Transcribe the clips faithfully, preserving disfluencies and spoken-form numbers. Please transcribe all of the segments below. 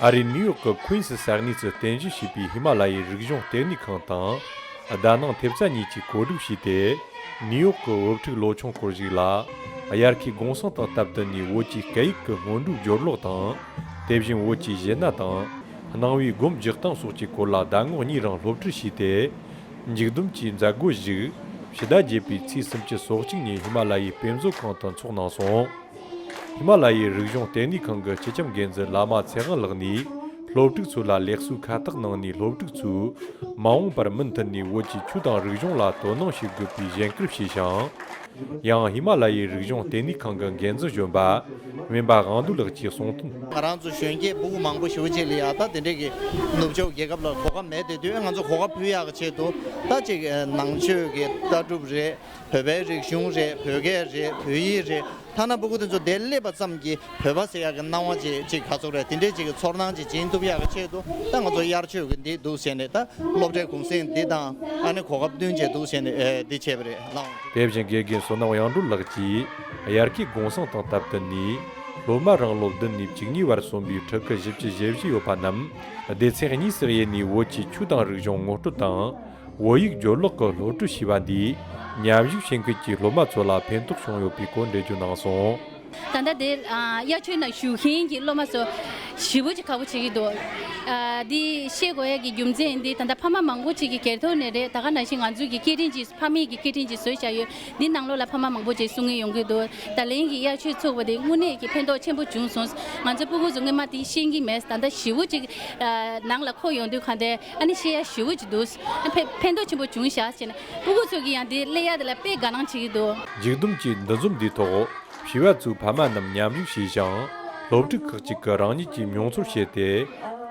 ཨ་རིའི་ནིའུ་ཡོག་གི་ཁུན་སི་ས་གནས་སུ་རྟེན་གཞི་བྱས་པའི་ཧི་མ་ལ་ཡའི་རིག་གཞུང་ལྟེ་གནས་ཁང་དང་། ཟླ་ནང་ཐེབས་རྩ་གཉིས་ཀྱིས་གོ་སྒྲིག་བྱས་ཏེ། ནིའུ་ཡོག་གི་བུ་ཕྲུག་ལོ་ཆུང་སྐོར་ཞིག་ལ། དབྱར་ཁའི་གུང་སེང་དང་སྟབས་བསྟུན་ནས་བོད་ཀྱི་སྐད་ཡིག་གི་སྔོན་འགྲོའི་སྦྱོར་ཀློག་དང་། དེ་བཞིན་བོད་ཀྱི་གཞས་སྣ་དང་། སྣང་བའི་སྒོམ་རྒྱག་སྟངས་སོགས་ཀྱི་སྐོར་ལ་ཟླ་ངོ་གཉིས་རིང་སློབ་ཁྲིད་བྱས་ཏེ། མཇུག་བསྡོམས་ཀྱིས་མཛད་སྒོ་བཞུགས། ཕྱི་ཟླ་བརྒྱད་པའི་ཚེས་སུམ་ཅུ་སོ་གཅིག་ཉིན་ཧི་མ་ལ་ཡའི་དཔེ་མཛོད་ཁང་དུ་འཚོགས་གནང་སོང་། ཧི་མ་ལ་ཡའི་རིག་གཞུང་ལྟེ་གནས་ཁང་གི་སྤྱི་ཁྱབ་འགན་འཛིན་བླ་མ་ཚེ་དབང་ལགས་ནས། སློབ་ཕྲུག་ཚོ་ལ་ལེགས་གསོའི་ཁ་བཏགས་གནང་ནས། སློབ་ཕྲུག་ཚོས་མ་འོངས་པར་མུ་མཐུད་ནས་བོད་ཀྱི་ཆོས་དང་རིག་གཞུང་ལ་དོ་སྣང་བྱེད་དགོས་པའི་གཞེན་སྐུལ་བྱས་ཤིང་། ཡང་ཧི་མ་ལ་ཡའི་རིག་གཞུང་ལྟེ་གནས་ཁང་གི་འགན་འཛིན་གཞོན་པ་སྨན་པ་དབང་འདུས་ལགས་ཀྱིས་གསུངས་དོན། ང་རང་ཚོ་གཞོན་སྐྱེས་ཕྲུ་གུ་མང་པོ་ཞེ་པོ་ཅིག་ལ་ཡ་ད་དེ་འདྲས་ཀྱི་ནུབ་ཕྱོགས་རྒྱལ་ཁབ་ལ་གོ་སྐབས་མེད་དེ་དུས། ང་ཚོ་གོ་སྐབས་ཕུལ་ཡག་གི་ཆེད་དུ་ད་ཅིག་ནང་ཆོས་ཀྱི་ལྟ་གྲུབ་རེད། བོད་པའི་རིག་གཞུང་རེད། བོད་སྐད་རེད། བོད་ཡིག་རེད། ཐ་ན་ཕྲུ་གུ་དེ་ཚོ་དེར་སླེབས་པ་ཙམ་གྱིས་བོད་པ་ཟེར་ཡག་གི་སྣང་བ་ཅིག་ཅིག་ག་ཚོད་རེད། དེ་འདྲས་ཅིག་གི་ཚོར་སྣང་ཅིག་སྦྱིན་ཐུབ་ཡག་གི་ཆེད་དུ་ད་ང་ཚོ་དབྱར་ཆོས་ཀྱི་འདི་འདུག་ཟེར་ནས། ད་སློབ་གྲྭའི་གུང་སེང་འདི་དང་ཨ་ནི་གོ་སྐབས་བསྟུན་བྱས་འདུག་ཟེར་ནས་ཨེ་འདི་བྱས་པ་རེད་ལགས། དེ་བཞིན་དགེ་རྒན་བསོད་ནམས་དབྱངས་སྒྲོན་ལགས་ཀྱིས། དབྱར་ཁའི་གུང་སེང་དང་སྟབས་བསྟུན་ནས། སློབ་མ་རང་ལོ་བདུན་ནས་བཅུ་གཉིས་བར་སོན་པའི་ཕྲུ་གུ་བཞི་བཅུ་ཞེ་བཞི་ཡོད་པ་རྣམས། སྡེ་ཚན་གཉིས་སུ་དབྱེ་ནས། བོད་ཀྱི་ཆོས་དང་རིག་གཞུང་ངོ་སྤྲོད་དང་། བོད་ཡིག་སྦྱོར་ཀློག་གི་སློབ་ཁྲིད་བྱས་པ་འདིས། མཉམ་ཞུགས་བྱེད་མཁན་གྱི་སློབ་མ་ཚོ་ལ་ཕན་ཐོགས་བྱུང་ཡོད་པའི་སྐོར་འགྲེལ་བརྗོད་གནང་སོང་། ད་ལྟ་དེ་ཨ་དབྱར་ཆོས་ནང་ཞུགས་མཁན་གྱི་སློབ་མ་ཚོ་ཞེ་པོ་ཅིག་དགའ་པོ་བྱེད་ཀྱི་འདུག་ཨ་འདི་བཤད་དགོས་ཡ་གི་རྒྱུ་མཚན་འདི་ད་ལྟ་ཕ་མ་མང་པོ་ཅིག་གི་སྒེར་ཐོག་ནས་རེད། ད་ག་ནང་བཞིན་ང་ཚོའི་གི་སྐད་འཕྲིན་ཅིག་ཕ་མེས་ཀྱི་སྐད་འཕྲིན་ཅིག་བཟོས་བཞག་ཡོད། འདི་ནང་ལོགས་ལ་ཕ་མ་མང་པོ་ཅིག་གསུང་གི་ཡོང་གི་འདུག་ད་ལན་གྱི་དབྱར་ཆོས་ཚུགས་པ་དེ་དངོས་གནས་ཀྱི་ཕན་ཐོགས་ཆེན་པོ་བྱུང་སོང་། ང་ཚོ་ཕྲུ་གུ་ཚོ་སྔོན་མ་དེ་ཤེས་ཀྱི་མེད། ད་ལྟ་ཞེ་པོ་ཅིག་ཨ་ནང་ལ་འཁོར་ཡོང་དུས་གང་དེ་ཨ་ནི་ཤེས་ཡ་ཞེ་པོ་ཅིག་འདུག་ཨ་ཕན་ཕན་ཐོགས་ཆེན་པོ་བྱུང་བཞག་ཟེར་ནས་ཕྲུ་གུ་ཚོ་གིས་ཡང་དེ་སླེབས་ཡ་དེ་ལ་དཔེ་དགའ་སྣང་བྱེད་ཀྱི་འདུག་མཇུག་བསྡོམས་ཀྱི་འདུ་འཛོམས་འདིའི་ཐོག་བྱིས་པ་ཚོས་ཕ་མ་རྣམས་མཉམ་ཞུགས་བྱས་ཤིང་། སློབ་ཕྲུག་ཁག་ཅིག་གིས་རང་ཉིད་ཀྱི་མྱོང་ཚོར་བཤད་དེ།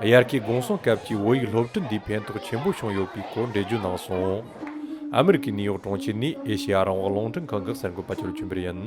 དབྱར་ཁའི་གུང་སེང་སྐབས་ཀྱི་བོད་ཡིག་སློབ་ཁྲིད་འདིས་ཕན་ཐོགས་ཆེན་པོ་བྱུང་ཡོད་པའི་སྐོར་འགྲེལ་བརྗོད་གནང་སོང་། ཨ་མེ་རི་ཀའི་ནིའུ་ཡོག་གྲོང་ཁྱེར་ནས་ཨེ་ཤེ་ཡ་རང་དབང་རླུང་འཕྲིན་ཁང་གི་གསར་འགོད་པ་ཆོས་ལ་ཆོས་འཕེལ་ཡིན།